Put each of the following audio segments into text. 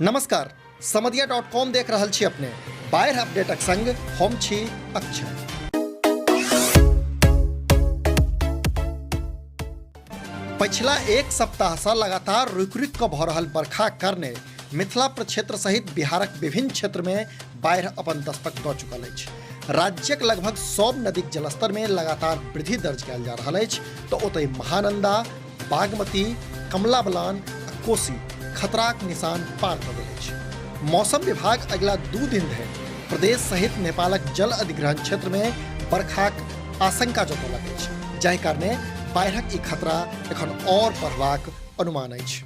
नमस्कार, समदिया dot com देख रहल छी अपने। बाढ़ि अपडेटक संग हम छी अक्षय। पछिला एक सप्ताह सँ लगातार रुकि रुकि कऽ भऽ रहल बरखाक कारणे मिथिला प्रक्षेत्र सहित बिहारक विभिन्न क्षेत्र मे बाढ़ि अपन दस्तक दऽ चुकल अछि। राज्यक लगभग सब नदीक जलस्तर मे लगातार वृद्धि दर्ज कयल जा रहल अछि, तऽ ओतहि महानंदा, बागमती, कमला बलान आ कोसी खतराक निशान पार कऽ गेल अछि। मौसम विभाग अगिला 2 दिन धरि प्रदेश सहित नेपालक जल अधिग्रहण क्षेत्र मे बरखाक आशंका जतौलक अछि, जाहि कारणे बाढ़िक ई खतरा एखन और बढ़बाक अनुमान अछि।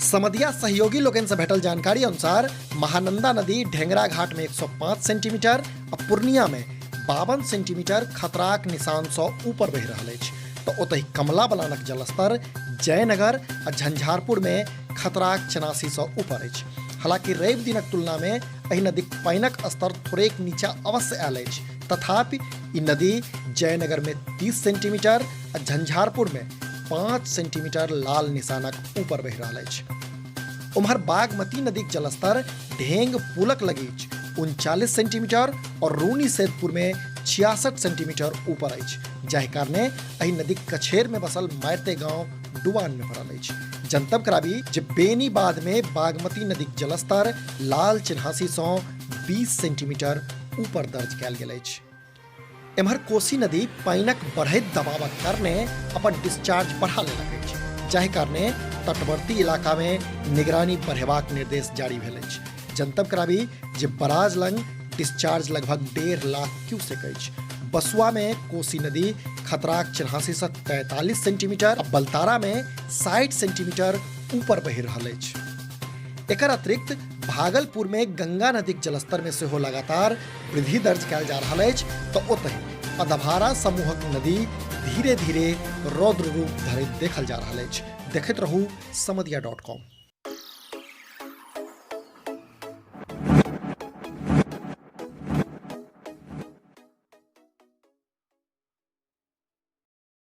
समदिया सहयोगी लोकनि से भेटल जानकारी अनुसार महानंदा नदी ढेंगरा घाट में 105 सेंटीमीटर आ पूर्णिया में 52 सेंटीमीटर खतराक निशान से ऊपर बहि रहल अछि, तऽ ओतहि कमला बलानक जलस्तर जयनगर आ झंझारपुर में खतराक चनासी से ऊपर अछि। हालांकि रवि दिनक तुलना में एहि नदीक पानिक स्तर थोड़ेक नीचा अवश्य आयल अछि, तथापि ई नदी जयनगर में 30 सेंटीमीटर आ झंझारपुर में 5 सेंटीमीटर लाल निशानक ऊपर बहि रहल अछि। उम्हर बागमती नदीक जलस्तर ढेंग पुलक लगीच 39 सेंटीमीटर और रूनी सैदपुर में 66 सेंटीमीटर ऊपर अछि, जाहि कारणे एहि नदीक कछेर में बसल मारते गांव डुबान में पड़ल अछि। जनतब कराबी जे बेनीबाद में बागमती नदीक जलस्तर लाल चिन्हासी सँ 20 सेंटीमीटर ऊपर दर्ज कयल गेल अछि। एम्हर कोसी नदी पानिक बढ़ैत दबावक कारणे अपन डिस्चार्ज बढ़ा लेलक अछि, जाहि कारणे तटवर्ती इलाका में निगरानी बढ़ेबाक निर्देश जारी भेल अछि। जनतब कराबी जे बराज लग डिस्चार्ज लगभग 1.5 लाख क्यूसेक अछि। बसुआ में कोसी नदी खतराक चिन्हासी सँ 43 सेंटीमीटर आ बलतारा में 60 सेंटीमीटर ऊपर बहि रहल अछि। एकर अतिरिक्त भागलपुर में गंगा नदीक जलस्तर में सेहो लगातार वृद्धि दर्ज कयल जा रहल अछि, तऽ ओतहि अधवारा समूहक नदी धीरे धीरे रौद्र रूप धरैत देखल जा रहल अछि। देखैत रहू समदिया डॉट कॉम।